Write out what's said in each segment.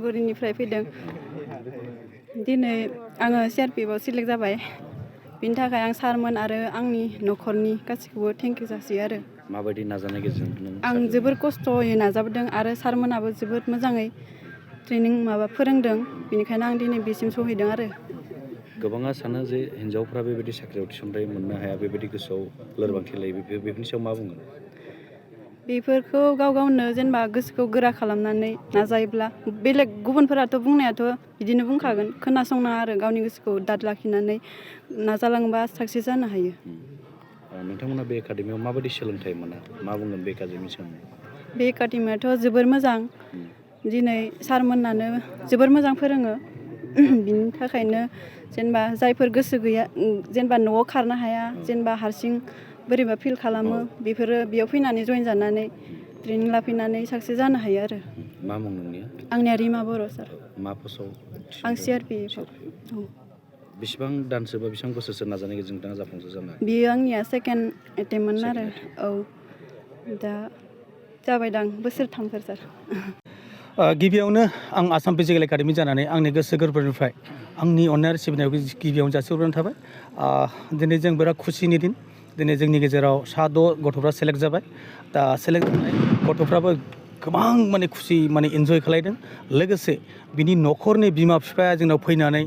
उदालगुरिनिफ्राय फैदों दिनै आङो CRPFआव सिलेक्ट जाबाय बिनि थाखाय आं सारमोन आरो आंनि न'खरनि गासैखौबो थेंक इउ जासियो आरो माबायदि नाजानाय गेजेरजों आं जोबोर खस्थ'यै नाजाबोदों आरो सारमोनाबो जोबोद मोजाङै ट्रेनिं फोरोंदों बेनिखायनो आं दिनै बेसिम सहैदों आरो गोबाङा सानो जे हिन्जावफ्रा बेबायदि साख्रियाव थिसनथाइ मोननो हाया बेबायदि गोसोआव लोरबांथि लायो बेफोरनि सायाव मा बुंगोन बेफोरखौ गाव गावनो जेनेबा गोसोखौ गोरा खालामनानै नाजायोब्ला बेलेग गुबुनफोराथ' बुंनायाथ' बिदिनो बुंखागोन खोनासंनाङा आरो गावनि गोसोखौ दाद लाखिनानै नाजालांबा साक्सेस जानो हायो नोंथांमोना बे एकाडेमियाव माबायदि सोलोंथाइ मोना मा बुंगोन बे एकाडेमिनि सोमोन्दै बे एकाडेमियाथ' जोबोर मोजां दिनै सारमोनानो जोबोर मोजां फोरोङो बिनि थाखायनो जेनेबा जायफोर गोसो गैया जेनेबा न'आव खारनो हाया जेनेबा हारसिं बोरैबा फिल खालामो बेफोरो बेयाव फैनानै जइन जानानै ट्रेनिं लाफैनानै साक्सेस जानो हायो आरो मा मुं नोंनिया आंनिया रिमा बर' सार मा पस्टआव आं CRPFआव बेसेबां दानसो बा बेसेबां बोसोरसो नाजानायनि गेजेरजों नोंथाङा जाफुंसार जानो हायो बियो आंनिया सेकेन्ड एटेम्पमोन आरो दा जाबायदां बोसोरथामफोर सार गिबियावनो आं आसाम फिजिकेल एकाडेमि जानानै आंनि गोसो गोरबोनिफ्राय आंनि अननाय आरो सिबिनायखौ गिबियावनो जासिहरनाय थाबाय दिनै जों बिराद खुसिनि दिन दिनै जोंनि गेजेराव 6 गथ'फ्रा सेलेक्ट जाबाय दा सेलेक्ट जानाय गथ'फ्राबो गोबां माने खुसि माने इन्जय खालायदों लोगोसे बिनि न'खरनि बिमा बिफाया जोंनाव फैनानै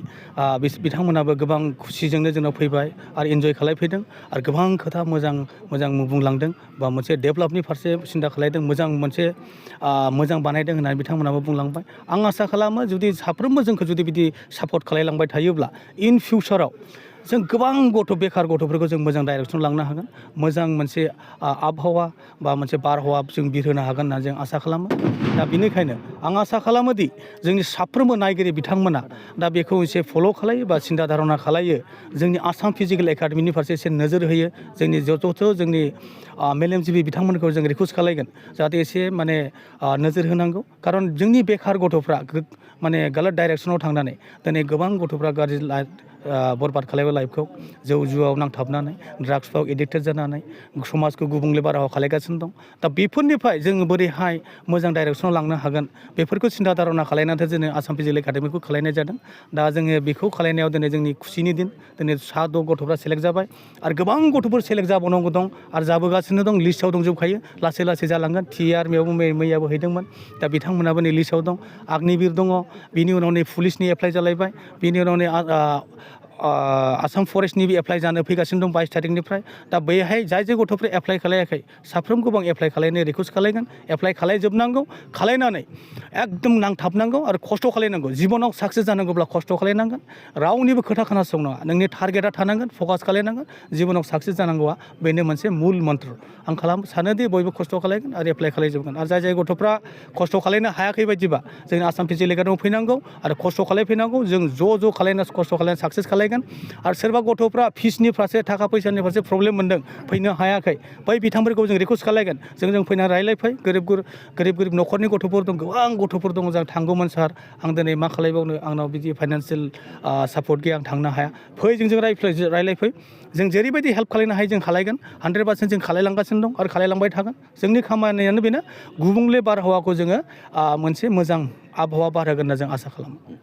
बिथांमोनाबो गोबां खुसिजोंनो जोंनाव फैबाय आरो इन्जय खालायफैदों आरो गोबां खोथा मोजां बुंलांदों बा मोनसे डेभेलपनि फारसे सिन्था खालायदों मोजां बानायदों होननानै बिथांमोनाबो बुंलांबाय आं आसा खालामो जुदि साफ्रोमबो जोंखौ जुदि बिदि सापर्ट खालायलांबाय थायोब्ला इन फिउचाराव जों गोबां बेखार गथ'फोरखौ जों मोजां डाइरेक्सनाव लांनो हागोन मोजां मोनसे आबहावा बा मोनसे बारहावा जों बिरहोनो हागोन होननानै जों आसा खालामो दा बेनिखायनो आं आसा खालामोदि जोंनि साफ्रोमबो नायगिरि बिथांमोना दा बेखौ एसे फल' खालायो बा सिन्था धारना खालायो जोंनि आसाम फिजिकेल एकाडेमिनि फारसे एसे नोजोर होयो जोंनि जोंनि मेलेमजिबि बिथांमोनखौ जों रिकुवेस्ट खालायगोन जाहाथे एसे माने नोजोर होनांगौ खारन जोंनि बेखार गथ'फ्रा माने गालत डाइरेक्सनाव थांनानै दिनै गोबां गथ'फ्रा गाज्रि बरबाद खालायबाय लाइफखौ जौ जुवाव नांथाबनानै ड्राग्सफ्राव एडिक्टेड जानानै समाजखौ गुबुंले बारहावा खालायगासिनो दं दा बेफोरनिफ्राय जोङो बोरैहाय मोजां डाइरेक्सनाव लांनो हागोन बेफोरखौ सिन्था धारना खालायनानैसो जोङो आसाम फिजिकेल एकाडेमिखौ खालायनाय जादों दा जोङो बेखौ खालायनायाव दिनै जोंनि खुसिनि दिन दिनै 6 गथ'फ्रा सेलेक्ट जाबाय आरो गोबां गथ'फोर सेलेक्ट जाबावनांगौ दं आरो जाबोगासिनो दं लिस्टआव दंजोबखायो लासै जालांगोन TR मैयाबो हैदोंमोन दा बिथांमोनाबो नै लिस्टआव दं अग्निवीर दङ बिनि उनाव नै पुलिसनि एप्लाइ जालायबाय बिनि उनाव नै आसाम फरेस्टनिबो एप्लाइ जानो फैगासिनो दं 22 थारिखनिफ्राय दा बैहाय जाय गथ'फ्रा एप्लाइ खालायाखै साफ्रोमखौबो आं एप्लाइ खालायनो रिकुवेस्ट खालायगोन एप्लाइ खालायजोबनांगौ खालायनानै एकदम नांथाबनांगौ आरो खस्थ' खालायनांगौ जिबनाव साक्सेस जानांगौब्ला खस्थ' खालायनांगोन रावनिबो खोथा खोनासंनाङा नोंनि टारगेटआ थानांगोन फकास खालायनांगोन जिबनाव साक्सेस जानांगौआ बेनो मोनसे मुल मन्त्र आं सानोदि बयबो खस्थ' खालायगोन आरो एप्लाइ खालायजोबगोन आरो जाय गथ'फ्रा खस्थ' खालायनो हायाखै बायदिबा जोंनि आसाम फिजिकेल एकाडेमियाव फैनांगौ आरो खस्थ' खालायफैनांगौ जों ज' खालायना खस्थ' खालायना साक्सेस खालायगोन आरो सोरबा गथ'फ्रा फिसनि फारसे थाखा फैसानि फारसे प्रब्लेम मोनदों फैनो हायाखै बै बिथांफोरखौ जों रिकुवेस्ट खालायगोन जों फैनानै रायलायफै गोरिब न'खरनि गथ'फोर दं गोबां गथ'फोर दङ जों थांगौमोन सार आं दिनै मा खालायबावनो आंनाव बिदि फाइनान्सियेल सापर्ट गैया आं थांनो हाया फै जों रायलायफै जों जेरैबायदि हेल्प खालायनो हायो जों खालायगोन 100% जों खालायलांगासिनो दं आरो खालायलांबाय थागोन जोंनि खामानियानो बेनो गुबुंले बारहावाखौ जोङो मोनसे मोजां आबहावा बारहोगोन होनना जों आसा खालामो